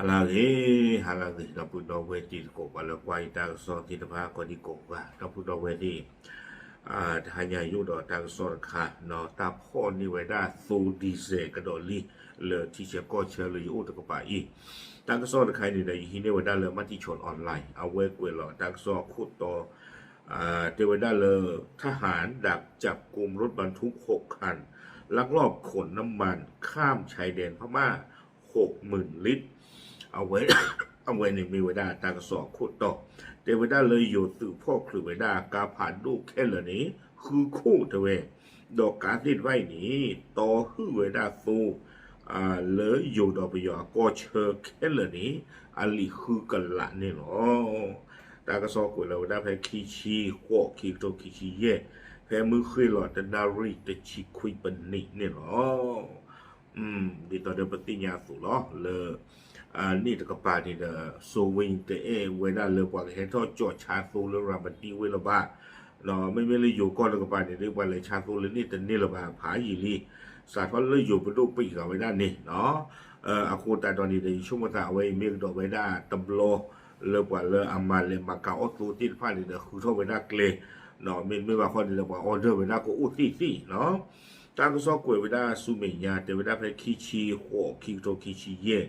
ဟါလၢအဂ့ၤ, ဟါလၢအဂ့ၤ ဒီပုၢ်ဒီဝဲၢ်သ့ၣ်တကိး ပှၤလၢကွၢ်ယတၢ်ကစီၣ်သ့ၣ်တဖၣ် ကိးဒံကိးဂၤ ဒီပုၢ်ဒီဝဲၢ်သ့ၣ်, တဟါညါယအိၣ်ဒီးတၢ်ကစီၣ်တခါ တၢ်ဖီၣ်န့ၢ်ဝဲဒၣ်သိဒံစဲးကဒီးလံ လၢထံဆၢကီၢ်ဆၢလၢယအိၣ်တကပၤအံၤ, တၢ်ကစီၣ်တခါအံၤန့ၣ်ဒီး ယဟံးန့ၢ်ဝဲဒၣ်လၢ Matichon Online အဝဲကွဲးလီၤတၢ်ကစီၣ်အခိၣ်တီ တဲဝဲဒၣ်လၢ ทหารดักจับกุมรถบรรทุกหกคัน ลักลอบขนน้ำมันข้ามชายแดนพม่า หกหมื่นลิตร အဝဲန့ၣ်မ့ၢ်ဝဲဒၣ်တၢ်ကစီၣ်အခိၣ်တီ, တဲဝဲဒၣ်လၢယိၤသုးဖီၣ်ချုးဝဲဒၣ်ကါဖးဒိၣ်ခဲလၢာ်န့ၣ် ဃုခိၣ်တဲဝဲ, ဒီးကါသ့ၣ်တဖၣ်အံၤန့ၣ် တီဟုၣ်ဝဲဒၣ်သိ လၢယိၤဒီးပယီၤအကီၢ်ဆၢခဲလၢာ်န့ၣ် အလံာ်ဃုကလးန့ၣ်လီၤ. တၢ်ကစီၣ်ကွဲးလီၤဝဲဒၣ်ဖဲခံဆံဃိး ခံကထိခံဆံယဲၢ်, ဖဲမုၢ်ဃ့ၢ်လီၤတနၣ်ရံၣ်တဆံခွံပနံးန့ၣ်လီၤ. ဒ်သိးဒီးပသ့ၣ်ညါအသိးလီၤ လၢ န့ၣ်တကပၤန့ၣ်ဒီး စိဝ့တအဲၣ်ဝဲဒၣ်လၢပှၤကဟဲထီၣ်ကၠီၣ်ဆါသိလၢရၤမတံဝ့ၢ်လၢၤဘၣ်, မ့မ့ၢ်လၢယိၤကီၢ်တကပၤန့ၣ်ဒီး ပှၤလဲၤဆါသိလၢန့ၣ်တန့ၢ်လၢၤဘၣ် ဖးယံာ်လံ, စးထီၣ်လၢယိၤပဒိၣ်ပံးဃာ်ဝဲဒၣ်န့ၣ် အဃိသတးဒီးန့ၣ်ဒီး ယဆိကမိၣ်သးအဝဲအံၤမ့ၢ်ကဒီးဝဲဒၣ်တဘျီ လၢပှၤလၢအမၤလဲၤမၤကၤအီၣ်သိသ့ၣ်တဖၣ်န့ၣ်ဒီး ဃုထီၣ်ဝဲဒၣ်ကျဲ, မ့တမ့ၢ်ဘၣ်ဃီန့ၣ်ဒီး ပှၤ order ဝဲဒၣ်ကအိၣ်သ့ၣ်သ့ၣ်လီၤ. တၢ်ကစီၣ်ကွဲးဝဲဒၣ်ဆူမဲာ်ညါ တဲဝဲဒၣ်ဖဲခံဆံဃိး ခံကထိခံဆံယဲၢ်,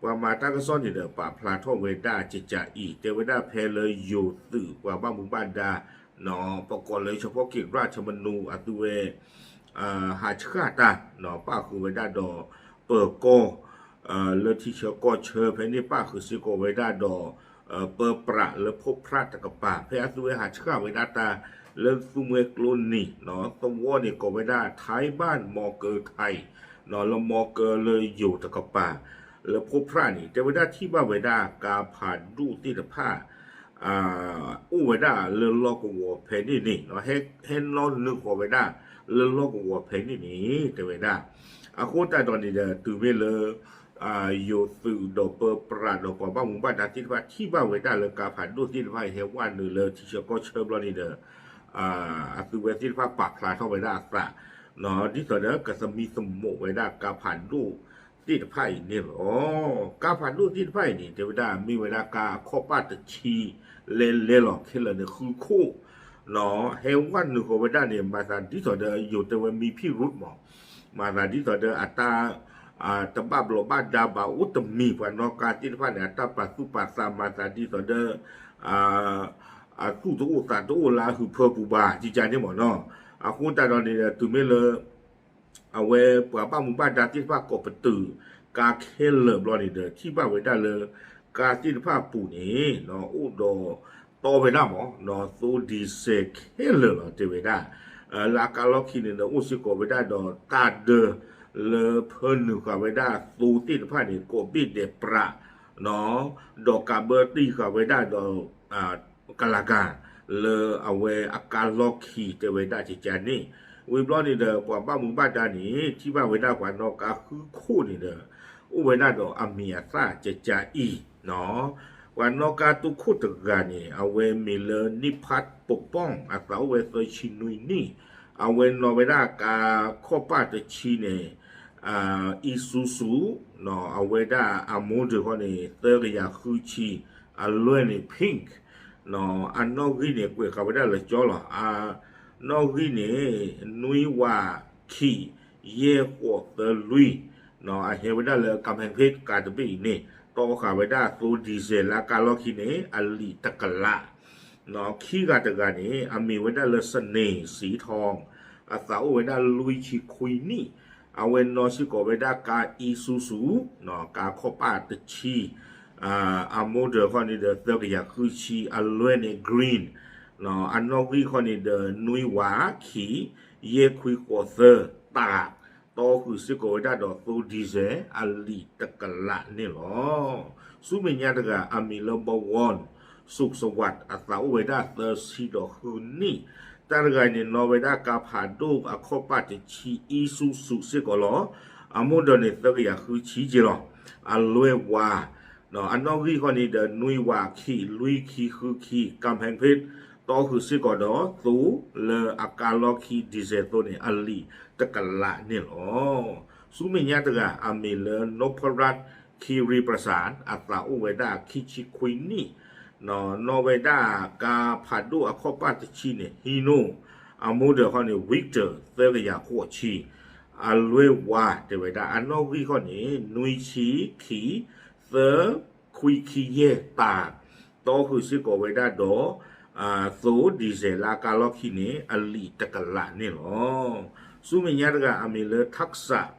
ပှၤမၤတၢ်ကစီၣ်န့ၣ်ဒီး ပာ်ဖျါထီၣ်ဝဲဒၣ်ကကးအံၤ တဲဝဲဒၣ်ဖဲလၢယိၤသုးပှၤဘၣ်မူဘၣ်ဒါ ပကိးလၢ เฉพาะกิจราชธรรมนูญ အသုဝဲ ဟးဆှၣ်တၢ် ပၣ်ဃုာ်ဝဲဒၣ်ဒီး ပၢၤကီၢ် လၢထံဆၢကီၢ်ဆၢဖဲန့ၣ် ပၣ်ဃုာ်စ့ၢ်ကီးဝဲဒၣ်ဒီး ပၢပြးလၢဖိဖြၣ်တကပၤ ဖဲအသုဝဲဟးဆှၣ်ဝဲဒၣ်တၢ် လၢသူမှဲကျိနံၤ သဝီန့ၣ်ကိးဝဲဒၣ် ไทบ้านมอเกอไทย လၢမီကၢလၢယိၤတကပၤ လၢဖိဖြၣ်န့ၣ် တဲဝဲဒၣ်ထံၣ်ဘၣ်ဝဲဒၣ်ကါဖးဒိၣ်သ့ၣ်တဖၣ် အိၣ်ဝဲဒၣ်လၢလီၢ်ကဝီၤဖဲန့ၣ်န့ၣ် ဟဲနီၣ်နုာ်ဃီၤဝဲဒၣ်လၢလီၢ်ကဝီၤဖဲန့ၣ်န့ၣ် တဲဝဲဒၣ်. အဃိသတးဒီးန့ၣ်ဒီး တုၤမ့ၢ်လၢ ယိၤသုးဒီးပၢပြးဒီးပှၤဘၣ်မူဘၣ်ဒါသ့ၣ်တဖၣ် ထံၣ်ဘၣ်ဝဲဒၣ်လၢကါဖးဒိၣ်သ့ၣ်တဖၣ် ဟဲဝဲနုာ်လၢထံဆၢကီၢ်ဆၢဘျီန့ၣ်ဒီး အသုဝဲသ့ၣ်တဖၣ်ပာ်ဖျါထီၣ်ဝဲဒၣ်အသး ဒ်သိးဒီးကသမံသမိးဝဲဒၣ်ကါဖးဒိၣ်သ့ၣ်တဖၣ်အံၤန့ၣ်လီၤ. ကါဖးဒိၣ်သ့ၣ်တဖၣ်အံၤန့ၣ် တဲဝဲဒၣ်မ့ၢ်ဝဲဒၣ်ကါအခီၣ်ပၣ်တဆံ လဲလဲလီၤခဲလၢာ်န့ၣ် ဃုခိၣ် ဟဲဝဲနုာ်ဃီၤဝဲဒၣ်န့ၣ် မၤသးဒ်သိးဒီး ယိၤတဲဝဲမံဖံၣ်ရူးမး မၤသးဒ်သိးဒီးအတၢ် တဘၣ်ဘျီးဘၣ်ဒါဘၣ်အိၣ်တမံၤ ပှၤနီၣ်ကါသ့ၣ်တဖၣ်န့ၣ် အတၢ်ပာ်သူၣ်ပာ်သးမၤသးဒ်သိးဒီး အသူၣ်တအိၣ်သးတအိၣ်လၢအဟၢဖၢပူၤဘၣ် ကကန့ၣ်မးနီၤ. အဃိသတးဒီးန့ၣ်ဒီး တုၤမ့ၢ်လၢ အဝဲပှၤဘၣ်မူဘၣ်ဒါသ့ၣ်တဖၣ်ကိးပတုာ် ကါခဲလၢာ်ဘျီန့ၣ်ဒီး ထံၣ်ဘၣ်ဝဲဒၣ်လၢ ကါသ့ၣ်တဖၣ်အပူၤန့ၣ် အိၣ်ဒီး တီဝဲဒၣ်မး သိဒံစဲးခဲလၢာ်လီၤ တဲဝဲဒၣ်. လၢအကါလီၢ်ခံန့ၣ်ဒီး အိၣ်စ့ၢ်ကီးဝဲဒၣ်ဒီးတၢ်ဒၢ လၢဖၢနုာ်ဃာ်ဝဲဒၣ်သိသ့ၣ်တဖၣ်န့ၣ် ကိးဘ့ၣ်ဒဲးပြး ဒီးကးဘၢတံၢ်ဃာ်ဝဲဒၣ်ဒီး ကလၤကၤ လၢအဝဲအကါလီၢ်ခံတဲဝဲဒၣ်ကကန့ၣ်. ဝံၤဘျီန့ၣ်ဒီး ပှၤဘၣ်မူဘၣ်ဒါန့ၣ် ထံၣ်ဘၣ်ဝဲဒၣ်ပှၤနီၣ်ကါဃုခိၣ်န့ၣ်ဒီး အိၣ်ဝဲဒၣ်ဒီးအမံၤအသၣ်ကကအံၤ ပှၤနီၣ်ကါတခိၣ်တဂၤန့ၣ် အဝဲမ့ၢ်လၢ နံၣ်ဖးပပီၣ် အသးအိၣ်ဝဲသၢဆံနွံနံၣ်, အဝဲနီၣ်ဝဲဒၣ်ကါခီၣ်ပၣ်တဆံန့ၣ် Isuzu အဝဲဒၣ်အ model ဃီန့ၣ် သၢကယၤဃုဆံ အလွဲၢ်န့ၣ် pink အနီၣ်ဂံၢ်န့ၣ် ကွဲးဃာ်ဝဲဒၣ်လၢကၠီလီၤ. အနီၣ်ဂံၢ်န့ၣ် နွံဝးခံ ယဲၢ်ဃိးသၢလွံၢ်, အဟဲဝဲဒၣ်လၢ ကမ်ဖဲၣ်ဖ့ၣ် ကးတဘ့ၣ်အံၤန့ၣ် တီဃာ်ဝဲဒၣ်သိဒံစဲးလၢအကါလီၢ်ခံန့ၣ် အလံာ်တကလး ခံဂၤတဂၤန့ၣ် အမ့ၢ်ဝဲဒၣ်လၢ စန့ၤစံထီၣ် အသးအိၣ်ဝဲဒၣ်လွံၢ်ဆံခွံနံၣ်, အဝဲနီၣ်စ့ၢ်ကီးဝဲဒၣ်ကါ Isuzu ကါခီၣ်ပၣ်တဆံ အ model ဃီန့ၣ်ဒီး သၢကယၤဃုဆံ အလွဲၢ်န့ၣ် green အနီၣ်ဂံၢ်ဃီန့ၣ်ဒီး နွံဝးခံ ယဲၢ်ခွံဃိးသၢ တၢ် တီဃုာ်စ့ၢ်ကီးဝဲဒၣ်ဒီးသိဒံစဲး အလံာ်တကလးန့ၣ်လီၤ. ဆူမဲာ်ညါတဂၤ အမံၤလၢ ဘဝီၣ် စုးစဝး အသးအိၣ်ဝဲဒၣ်သၢဆံဒီးဃုနံၣ်, တၢ်တဂၤန့ၣ် နီၣ်ဝဲဒၣ်ကါဖးဒိၣ်အခီၣ်ပၣ်တဆံ Isuzu စ့ၢ်ကီးလီၤ. အ model န့ၣ် သၢကယၤဃုဆံက့လီၤ. အလွဲၢ်ဝး အနီၣ်ဂံၢ်ဃီန့ၣ်ဒီး နွံဝးခံ လွံၢ်ခံဃုခံ ကမ်ဖဲၣ်ဖ့ၣ် တီဃုာ်စ့ၢ်ကီးဒီးသိ လၢအကါလီၢ်ခံ ဒံစဲးသိန့ၣ် အလံာ်တကလးန့ၣ်လီၤ. ဆူမဲာ်ညါတဂၤ အမံၤလၢ နိဖရၣ် ခ့ရံးပြစၢ် အသးအိၣ်ဝဲဒၣ်ခံဆံခွံနံၣ်, နီၣ်ဝဲဒၣ်ကါဖးဒိၣ်အခီၣ်ပၣ်တဆံန့ၣ် ဟံနိၣ်, အမိၢ်ဒီးခီန့ၣ် Victor သၢကယၤဃိးဆံ, အလွဲၢ်ဝါတဲဝဲဒၣ် အနီၣ်ဂံၢ်ခီန့ၣ် နွံဆံခံ, သၢ, ခွံခံယဲၢ်တၢ်, တီဃုာ်စ့ၢ်ကီးဝဲဒၣ်ဒီး သိဒံၣ်စဲၣ်လၢအကါလီၢ်ခံန့ၣ် အလံာ်တကလးန့ၣ်လီၤ. ဆူမဲာ်ညါတဂၤအမံၤလၢ ထးစး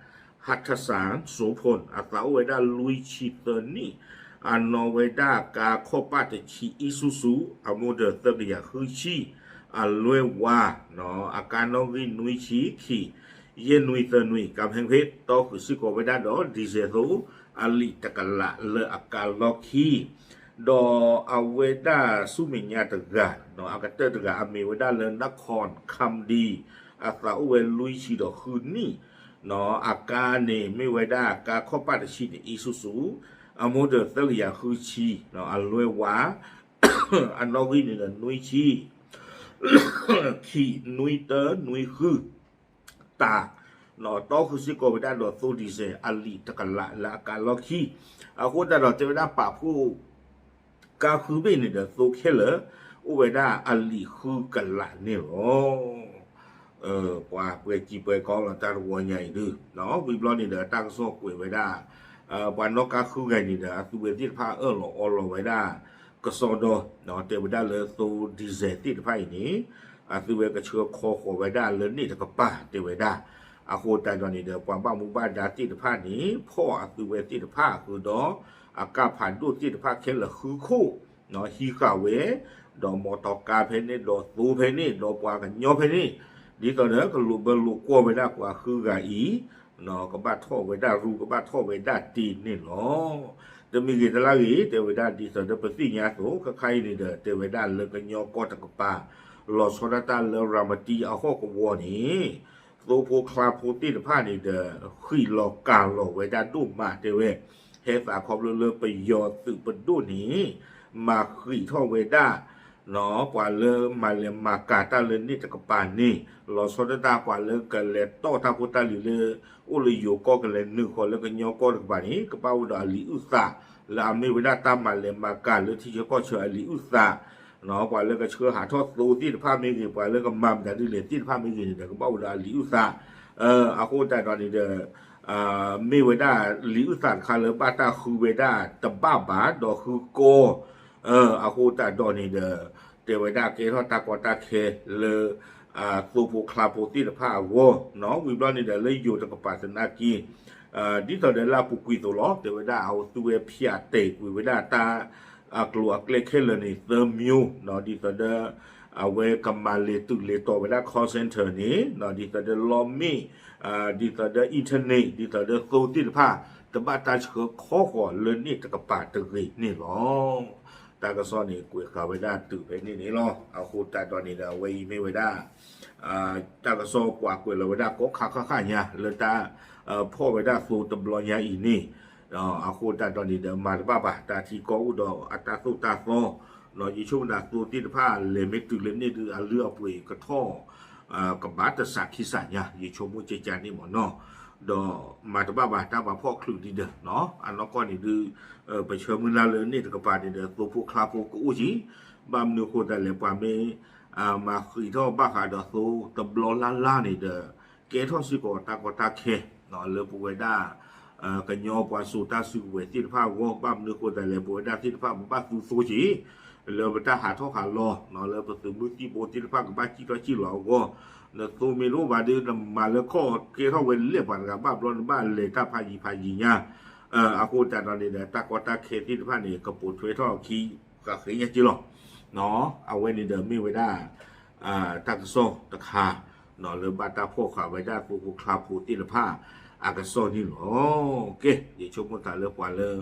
ဟးထးစၣ် စိဖိၣ် အသးအိၣ်ဝဲဒၣ်လွံၢ်ဆံသၢနံၣ်, အနီၣ်ဝဲဒၣ်ကါခီၣ်ပၣ်တဆံ Isuzu, အမိၢ်ဒီးသၢကယၤဃုဆံ, အလွဲၢ်ဝါ, အကါနီၣ်ဂံၢ်နွံဆံခံ, ယဲၢ်နွံသၢနွံ ကါဖဲဖဲ တီဃုာ်စ့ၢ်ကီးဝဲဒၣ်ဒီး ဒံၣ်စဲၣ်သိ အလံာ်တကလးလၢအကါလီၢ်ခံ ဒီးအဝဲဒၣ်ဆူမဲာ်ညါတဂၤ, အကတၢၢ်တဂၤအမ့ၢ်ဝဲဒၣ်လၢ နခီၣ် ခၣ်ဒံ, အသးအိၣ်ဝဲလွံၢ်ဆံဒီးဃုနံၣ်, အကါန့ၣ်မ့ၢ်ဝဲဒၣ်ကါခီၣ်ပၣ်တဆံန့ၣ် Isuzu, အမိၢ်ဒီးသၢကယၤဃုဆံ, အလွဲၢ်ဝါ, အနီၣ်ဂံၢ်န့ၣ်ဒီးနွံဆံ ခံ နွံတၢ နွံဃု တၢ်, တီဃုာ်စ့ၢ်ကီးဝဲဒၣ်ဒီးသိဒံၣ်စဲၣ် အလံာ်တကလးလၢအကါလီၢ်ခံ, အဃိသတးဒီးတဲဝဲဒၣ်ပာ်ဖှိၣ် ကါဃုဘ့ၣ်န့ၣ်ဒီး သိခဲလၢာ် အိၣ်ဝဲဒၣ်အလံာ်ဃုကလးန့ၣ်လီၤ. ပှၤပှဲၤစံာ်ပှဲၤကီလီၤတၢ်တဝီညါအံၤဒုး, ဝံၤဘျီန့ၣ်ဒီးတၢ်ကစီၣ်ကွဲးဝဲဒၣ် ပှၤနီၣ်ကါဃုဂၤန့ၣ်ဒီး အသုဝဲသ့ၣ်တဖၣ်အၢၣ်လီၤအီလီၤဝဲဒၣ် ကစီဒီ, တဲဝဲဒၣ်လၢသိဒံၣ်စဲၣ်သ့ၣ်တဖၣ်အံၤန့ၣ် အသုဝဲကဆှၢခီဃီၤဝဲဒၣ်လၢန့ၣ်တကပၤတဲဝဲဒၣ်, အဃိသတးဒီးန့ၣ်ဒီး ပှၤဘၣ်မူဘၣ်ဒါသ့ၣ်တဖၣ်န့ၣ် ဖီၣ်အသုဝဲသ့ၣ်တဖၣ်ဃုာ်ဒီး အကါဖးဒိၣ်သ့ၣ်တဖၣ်ခဲလၢာ်ဃုခိၣ် ဟံးဃာ်ဝဲ, ဒီးမီတီကါဖဲန့ၣ် ဒီးသိဖဲန့ၣ် ဒီးပှၤကညီဖဲန့ၣ်, ဒ်သိးဒီးကလိာ်ဘၢလိာ်ကွီၢ်ဝဲဒၣ်ပှၤဃုဂၤအံၤ, ကဘၣ်ထီၣ်ဝဲဒၣ်ရူ ကဘၣ်ထီၣ်ဝဲဒၣ်တ့ၢ်န့ၣ်လီၤ. တမံၤဂ့ၤတလါဂ့ၤ တဲဝဲဒၣ်ဒ်သိးဒီးပသ့ၣ်ညါအသိး ခဲခါအံၤန့ၣ်ဒီး တဲဝဲဒၣ်လၢကညီကီၢ်တကပၤ လီၤဆီဒၣ်တၢ်လၢရၤမတံအဟီၣ်ကဝီၤန့ၣ် သိဖိချါဖိသ့ၣ်တဖၣ်န့ၣ်ဒီး ဃံးလီၤကၢ်လီၤဝဲဒၣ်ဒိၣ်မးတဲဝဲ, ဟဲသးခီဖျိလၢပယီၤသုးပဒိၣ်န့ၣ် မၤဃံးထီၣ်ဝဲဒၣ် ပှၤလၢမၤလဲၤမၤကၤတၢ်လၢန့ၣ်တကပၤန့ၣ် လီၤဆီဒၣ်တၢ်ပှၤလၢကလဲၤတီၢ်တၢ်ဖိတၢ်လံၤလၢ အိၣ်လၢယိၤကီၢ်ကလဲၤနုာ်ဃီၤလၢကညီကီၢ်တကပၤန့ၣ် ကဘၣ်အိၣ်ဒီးအလံာ်အုၣ်သး လၢအမ့ၢ်ဝဲဒၣ်တၢ်မၤလဲၤမၤကၤလၢထံဆၢကီၢ်ဆၢအလံာ်အုၣ်သး ပှၤလၢကဆှၢဟးထီၣ်သိသ့ၣ်တဖၣ်မ့ၢ်ဂ့ၤ ပှၤလၢကမၤမတၤဒ်လဲၣ်သ့ၣ်တဖၣ်မ့ၢ်ဂ့ၤန့ၣ်ဒီး ကဘၣ်အိၣ်ဒီးအလံာ်အုၣ်သး, အဃိသတးဒီးန့ၣ်ဒီး မ့ၢ်ဝဲဒၣ်လံာ်အုၣ်သးတခါလၢဘၣ်တၢ်ဃုဝဲဒၣ်တဘၣ်ဘၣ်ဒီးဃုကီ, အဃိသတးဒီးန့ၣ်ဒီး တဲဝဲဒၣ်ကဲထီၣ်တၢ်ကီတၢ်ခဲလၢ သိဖိချါဖိသ့ၣ်တဖၣ်အဂီၢ်, ဝံၤဘျီန့ၣ်ဒီးလၢယိၤတကပၤသနာ်က့ ဒ်သိးဒီးလၢအပူၤကွံာ်အသိးလီၤ တဲဝဲဒၣ်အဝဲသုဝဲဖၠးတဲာ်ကွံာ်ဝဲဒၣ်တၢ် အကျိၤအကျဲခဲလၢာ်န့ၣ် သၢမျိုး, ဒ်သိးဒီး အဝဲကမၤလဲၤတုၤလဲၤတီၤဝဲဒၣ် call center န့ၣ် ဒ်သိးဒီးလီမ့ၣ် ဒ်သိးဒီး internet ဒ်သိးဒီးသိသ့ၣ်တဖၣ် တဘၣ်တၢ်ဆှၢခီဃီၤလၢန့ၣ်တကပၤတဂ့ၤန့ၣ်လီၤ. တၢ်ကစီၣ်န့ၣ် ကွဲးဃာ်ဝဲဒၣ်တုၤဖဲန့ၣ်န့ၣ်လီၤ. အဃိသတးဒီးန့ၣ်ဒီး အဝဲအံၤမ့ၢ်ဝဲဒၣ် တၢ်ကစီၣ်ပှၤကွဲးလီၤဝဲဒၣ်ကိးခါခါခါညါ လၢတၢ်ဖီၣ်ဝဲဒၣ်သိတဘျီညါအံၤန့ၣ်, အဃိသတးဒီးန့ၣ်ဒီး မၤတဘၣ်ဘၣ် တၢ်ထံကီၢ်အိၣ်ဒီးအတၢ်သိၣ်တၢ်သီ, ယဆိကမိၣ်သးသိသ့ၣ်တဖၣ် လဲၤမ့ၢ်တုၤလၢန့ၣ်ဒုး အလုၢ်အပှ့ၤကထီၣ် ကဘၣ်တစးခံစးညါ ယဆိကမိၣ်ကကန့ၣ်မ့ၢ်နီၤ, ဒီးမၤတဘၣ်ဘၣ် တၢ်ပာ်ဖီၣ်ချုးဒံးဒီး အနီၢ်ကီၢ်န့ၣ်ဒုး ပဆၢမုၢ်လၢ်လၢန့ၣ်တကပၤန့ၣ်ဒီး သိဖိချါဖိကအိၣ်က့ၤ, ဘၣ်မနုၤအဃိသတးလဲၣ် ပှၤမ့ၢ် မၤဃံးထီၣ်ဘၣ်ဃးဒီးသိတဘျီလၢ်လၢ်န့ၣ်ဒီး ကဲထီၣ်စ့ၢ်ကီးတၢ်ကီတၢ်ခဲ လၢပဝဲဒၣ် ကညီပှၤစိာ်တၢ်စုကဝဲၤသ့ၣ်တဖၣ်အဂီၢ် ဘၣ်မနုၤအဃိသတးလဲၣ် ပဝဲဒၣ်သ့ၣ်တဖၣ်ပဘၣ်သူသိက့ၤ လၢပတၢ်ဟးထီၣ်ဟးလီၤ လၢပသုးမုၢ်သံၣ်ဘိသ့ၣ်တဖၣ်ကဘၣ်စံၣ်ထီၣ်စံၣ်လီၤအဂီၢ်, နသိမ့ၢ်တအိၣ်ဘၣ်ဒီး နမၤလၢခီၣ်ကဲထီၣ်ဝဲလဲၣ်ပှၤတဂၤဘၣ်ဘျီ နဘၣ်လဲၤတၢ်ဖးယံၤဖးယံၤညါ, အဃိသတးဒီးန့ၣ်ဒီး တၢ်ကီတၢ်ခဲသ့ၣ်တဖၣ်န့ၣ် ကပိာ်ထွဲထီၣ်အခံ ဃးဃ့ညါက့လီၤ. အဝဲန့ၣ်ဒီးမ့ၢ်ဝဲဒၣ် တၢ်ကစီၣ်တခါ လၢဘၣ်တၢ်ဖီၣ်ဃာ်ဝဲဒၣ်သိဖိချါဖိသ့ၣ်တဖၣ် အကစီၣ်န့ၣ်လီၤ. ကဲ ယဆိကမိၣ်သးလၢပှၤလၢ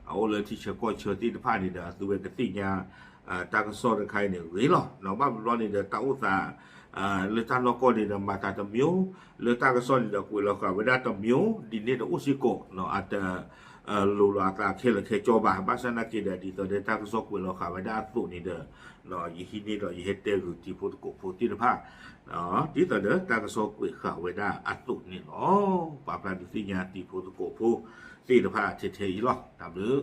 အအိၣ်လၢထံဆၢကီၢ်ဆၢသ့ၣ်တဖၣ်န့ၣ်ဒီး အသုဝဲကသ့ၣ်ညါ တၢ်ကစီၣ်တခါအံၤန့ၣ်ဂ့ၤလီၤ. ဘၣ်မနုၤဘျီန့ၣ်ဒီး တၢ်အိၣ်သး လၢတၢ်နီၢ်ကီၢ်န့ၣ်ဒီး မၤသးတမျိုး, လၢတၢ်ကစီၣ်န့ၣ်ဒီး ကွဲးလီၤဃာ်ဝဲဒၣ်တမျိုး, ဒ်န့ၣ်တအိၣ်စ့ၢ်ကီး အတ လိၤလီၤအသးခဲလၢာ်ခဲဆ့ဘၣ်. ဘၣ်ဆၣ်သနာ်က့ဒီး ဒ်သိးဒီးတၢ်ကစီၣ်ကွဲးလီၤဃာ်ဝဲဒၣ်အသိးန့ၣ်ဒီး ယဟံးန့ၢ်ဒီးယဟဲတဲဂုာ်တံၤဖိသကိးဖိသ့ၣ်တဖၣ် ဒ်သိးဒီးတၢ်ကစီၣ်ကွဲးဃာ်ဝဲဒၣ်အသိးန့ၣ်လီၤ. ပာ်ဖျါဒုးသ့ၣ်ညါတံၤဖိသကိးဖိသ့ၣ်တဖၣ်ထဲထဲအံၤလီၤ. တၢ်ဘျုး